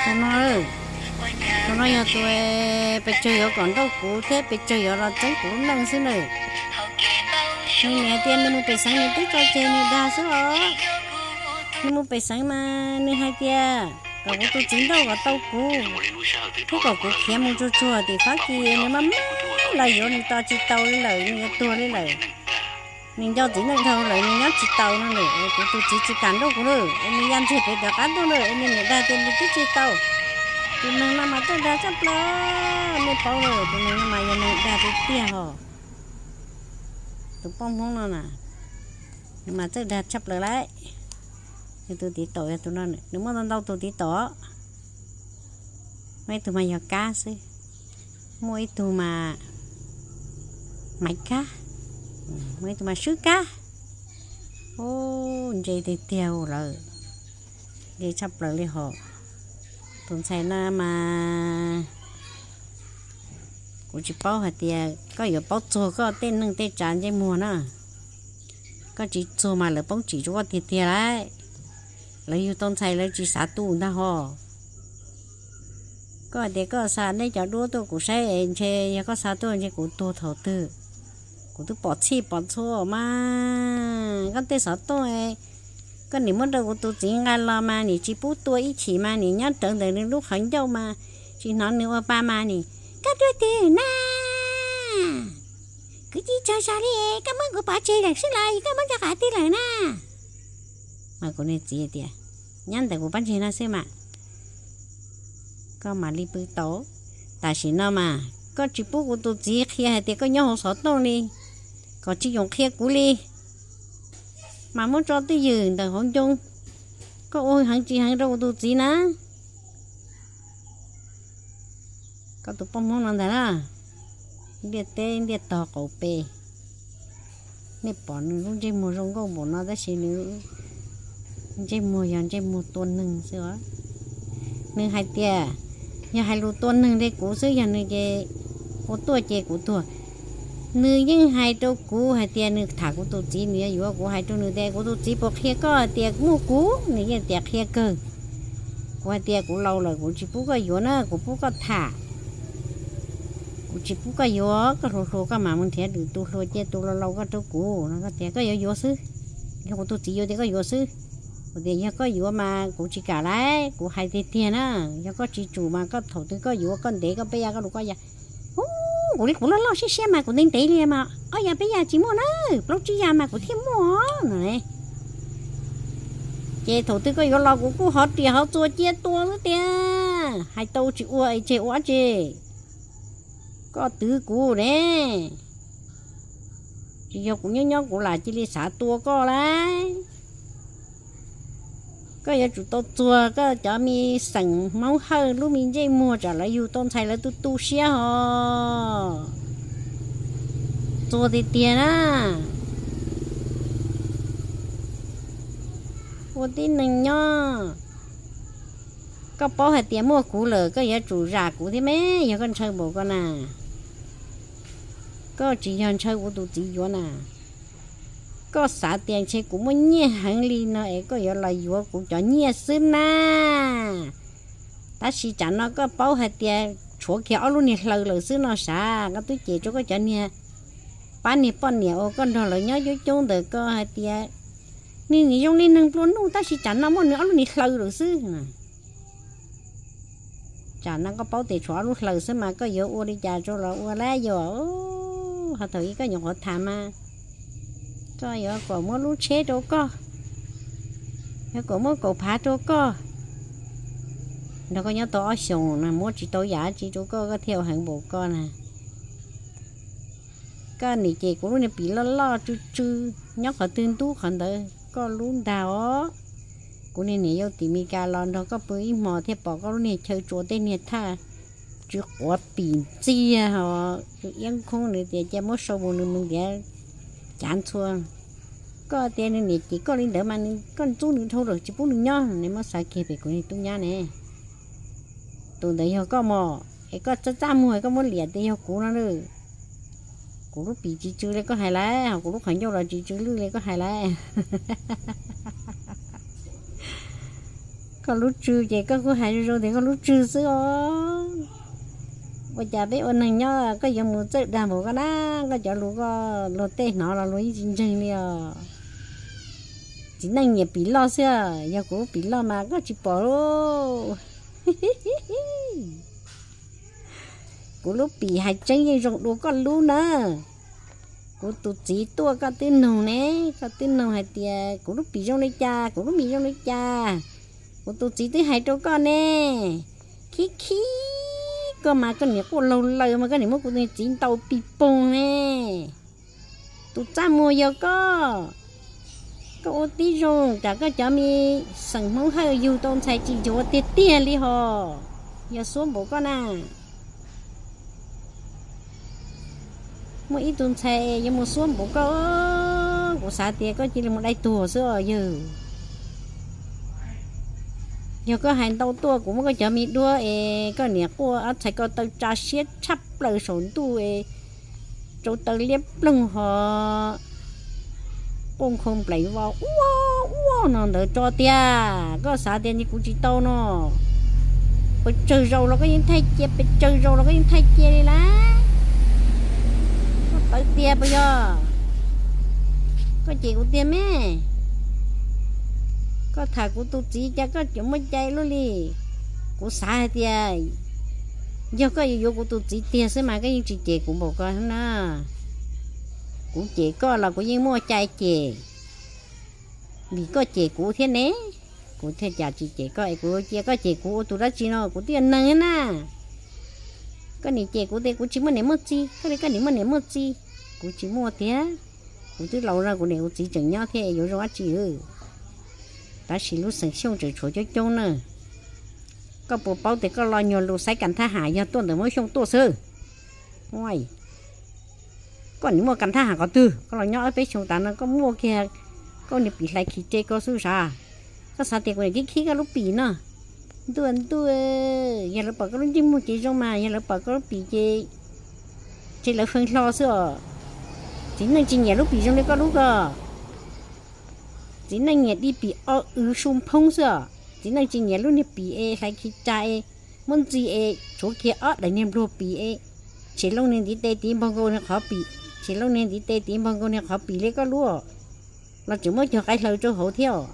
Tus no, tus no yog tus pes tsawg yuav kom nrauj kuv thiab pes tsawg yuav los txeeb kuv lub neej xwb na. Nws niam tias nws mus pem xeev nws twb tso tseg nws dag xwb os. Nws mus pem xeev mas nws hais tias kom kuv tus txiv nrauj kom tau kuv, thiab kom kuv khiav mus tsuag tsuag tim Fab Kis, nws maj mam los yuav nws tos tsis tau li lawm, nws yuav tuag li lawm. Nws nco txiv neej dhau lawm, nws nyob tsis tau no lawm, kuv tus txiv tsis kam nrauj kuv lawm, nws ya ntseg pem rov qab tuaj lawm, nws niam dag tias nws twb tsis tau. Tus neeg no mas txawj dag tshaj plaws, nej paub lawm, tus neeg no mas yog neeg dag tiag tiag hos. Tus poj Hmoob no na, nws mas txawj dag tshaj plaws lauj. Nws tus tiv taum yog tus no, nws muaj ntau ntau tus tiv taum. Muaj ib tug mas yog Kab xwb, muaj ib tug mas Maiv Kab, muaj ib tug mas Swb Kab. Ub, ntse tiag tiag lawm, ntse tshaj plaws li hos. Tus ntxhais no mas kuv tsis paub hais tias koj yuav paub txuag koj tej neej tej tsav ntsej muag na. Koj tsis txuag mas lawv poob tsim rau koj tiag tiag lauj. Lawv yug tau ntxhais lawv tsis xav tu ntag hos. Koj hais tias koj xa nej cov duab tuaj kuv saib es ntshe yog koj xa tuaj ntshe kuv tuag thaum twg. Kuv twb pom txhij pom txhua mas koj tej xov tooj, koj nim muab rau kuv tus txiv nqa los mas nim tsis pub tua ib chim mas nim nyob rawv ntawm nws lub qhov ncauj mas tsis hnov nws ua pa mas nim, koj tuaj twg na? Kuv tsis tsaug zog li, koj muab kuv pov tseg lawm xwb los koj muab rau qhov twg lawm na? Mas kuv niag txiv tias, nyob ntawm kuv pob ntseg no xwb mas. Koj mam li pw tau. Tam sim no mas koj tsis pub kuv tus txiv qhia hais tias koj nyob hauv xov tooj li, kom tsis yoom qhia kuv li, mas muab tso twj ywm ntawm hauv ncoo. Koj ua heev tsis heev rau kuv tus txiv na. Koj tus poj Hmoob no ntag na, ntiaj teb ntiaj tog qaum pes. Nej pom nws lub ntsej muag zoo nkauj npaum no tab sis nws ntsej muag yog ntsej muag tua neeg xwb os. Nws hais tias yog hais lus tua neeg li kuv xwb, yog nws ces ua tuaj ces kuv tuag. Nws yeej hais rau kuv hais tias nws tham kuv tus txiv nws yuav yuav, kuv hais rau nws tias kuv tus txiv puas qhia koj hais tias muaj kuv, nws yeej tias qhia kawg. Kuv hais tias kuv laus lawm kuv tsis pub koj yuav na, kuv pub koj tham. Kuv tsis pub koj yuav, koj hluas hluas koj mam mus nrhiav lwm tus hluas cia tus laus laus koj rau kuv no, koj tias koj yuav yuav xwb. Yog kuv tus txiv yuav tias koj yuav xwb. Kuv tias yog koj yuav mas kuv tsis kam lauj, kuv hais tiag tiag na. Yog koj tsis tsum mas koj thaum twg koj yuav koj ntev koj peb ya koj lus koj ya. Ub, kuv li kuv loj loj siab siab mas kuv ntev ntev li mas ob ya peb ya tsis muaj na, plaub tsib ya mas kuv thiaj muaj no. Ces thaum twg koj yuav los kuv kuj hov riam hov txuas cia tua xwb tiag. Hais tau tsis ua es tseg ua dab tsi? Koj twv kuv ne, tsis yog kuv nyob nyob kuv lam cia li xav tua koj lauj. Koj yuav tsum tau txuag koj cov me xeem Hmoob Hawj lub me ntsej muag tsam lawv yug tau ntxhais lawv tu tu siab hos. Txuag tiag tiag na. Ua tib neeg nyob, koj paub hais tias muaj kuv lawm koj yuav tsum zam kuv thiab me, yog koj ntshaw npaum ko na. Koj tsis yog ntshaw kuv tus txiv yuav na. Koj xav tias ntshe kuv muaj nyiaj heev li no es koj yuav los yuav kuv cov nyiaj xwb na. Tab sis tsam no koj paub hais tias tshuav kiag ob lub niag hlaws lawm xwb no sav, koj twb cem rau koj cov niag pab niag poj niam uas koj nrog lawv nyob coob coob ntawm ko hais tias nws nim zoo li neeg nplua nuj tab sis tsam no muaj nws ob lub niag hlaws lawm xwb. Tsam no koj paub tias tshuav ob lub hlaws xwb mas koj yuav ua li cas rau los ua lawm yom. Ho thaum ub koj nyuam qhuav tham mas koj yuav kom muab lub tsheb rau koj, yuav kom muab kaum phav rau koj, nrog koj nyob tau ob xyoos na muab tsis tau yam dab tsi rau koj koj thiaj ua heev npaum ko na. Koj nim cem kuv lub niag pim loj loj tsw tsw nyob qhov twg ntub qhov ntawd koj lub ntag os. Kuv niag niam yau tim Mes Kas los nrog koj pw ib hmos thiaj pom koj lub niag chaw tsuas tej niag thaj tsw quav pim ntxiag hos tsw iab khoob, nws tias cia muab sau mus nws mus ntiav cav ntxhua. Koj tias nws niam cem koj li ntawd mas koj ntxub nws dhau lawm tsis pub nws nyob, nws muab xav kiag pem kuv niag tub nyab ne. Tus ntawd yog koj mog, es koj txaj txaj muag koj muab liam tias yog kuv no na. Kuv lub pim tsis tsw li koj hais lawm, ho kuv lub qhov ncauj los tsis tsw lwj li koj hais lawm. Koj lub tswv ces koj kuj hais zoo zoo tias koj lub tswv xwb os. Ua cas peb ua neeg nyob koj yuav mus txawj dag npaum koj na, koj cov lus koj luag tej hnov los luag yeej tsis ntseeg li os. Txiv neej nyiam pim loj xwb, yog kuv pim loj mas koj tsis pom. Kuv lub pim hais tseeb yeej zoo dua koj lub na. Kuv tus txiv tuaj koj twb nug ne, koj twb nug hais tias kuv lub pim zoo li cas, kuv lub mis zoo li cas. Kuv tus txiv twb hais rau koj ne. Khib khib, koj mas koj niam quaj laug laws mas koj niam muab kuv tus txiv ntaus pis poog ne. Tus txaj muag yog koj. Koj ua tib zoo tas koj cov me xeem Hmoob Hawj yug tau ntxhais tsis yuav tiag tiag li hos. Yog xuab npaum koj na, muaj ib tug ntxhais yuav mus xuab npaum koj, kuv xav tias koj cia li mus dai tuag xwb os yawg. Yog koj hais ntau tuaj kuv muab koj cov me duab es koj niam quaj ob txhais ko taw tsa siab tshaj plaws saum ntuj es rau taw liab ploog hos quaj nkhaus nplaim vos ua ua no ntawd tso tiag. Koj xav tias kuv tsis tau no. Pes tsawg zaus los koj yeej thaij cia, pes tsawg zaus los koj yeej thaij cia li lawm. Koj tawv tiag puas yog? Koj cem kuv tiag me. Koj tham kuv tus txiv cas koj cov muaj cai luaj li. Kuv xav hais tias yog koj yuav yuav kuv tus txiv tiag xwb mas koj yeej tsis cem kuv npaum ko na. Kuv cem koj los kuv yeej muaj cai cem, vim koj cem kuv thiab ne. Kuv thiaj cas tsis cem koj es kuv cia koj cem kuv ua tus dab tsi no, kuv twb yog neeg na. Koj niam cem kuv tias kuv tsis muaj niam muaj txiv, koj li koj niam muaj niam muaj txiv. Kuv tsis muaj tiag, kuv twb laus no kuv niam kuv txiv tseem nyob thiab yuav zoo dab tsi. Tab sis lub xeem Xyooj tseem tshuav coob coob na. Koj puas paub tias koj lo nyuag lus xaiv kam thab ham yog tuaj ntawm Hmoob Xyooj tuaj xwb? Koj niam muaj kam thab ham qhov twg? Koj los nyob ob peb xyoos tas no koj muaj kiag koj niag pim hlais khi tre koj xwb sav. Koj xav tias kuv niam khib khib koj lub pim no? Ntuj ntuj, yog lawv pom koj lub ntsej muag ces zoo mas yog lawv pom koj lub pim ces, ces lawv feeb hlo xwb os. Txiv neej tsis nyiam lub pim zoo li koj lub ko. Txiv neej nyiam di pim o wv su phoob xwb os. Txiv neej tsis nyiam lub niag pim es hlais khi ra es muab ntxi es tshuav kiag ob daim niag npluag pim es tshem loo niag ntiv tes tiv npog nkaus niag qhov pim, tshem loo niag ntiv tes tiv npog nkaus niag qhov pim li koj lub. Los tseem muab cog qaib hlaws rau hauv thiab.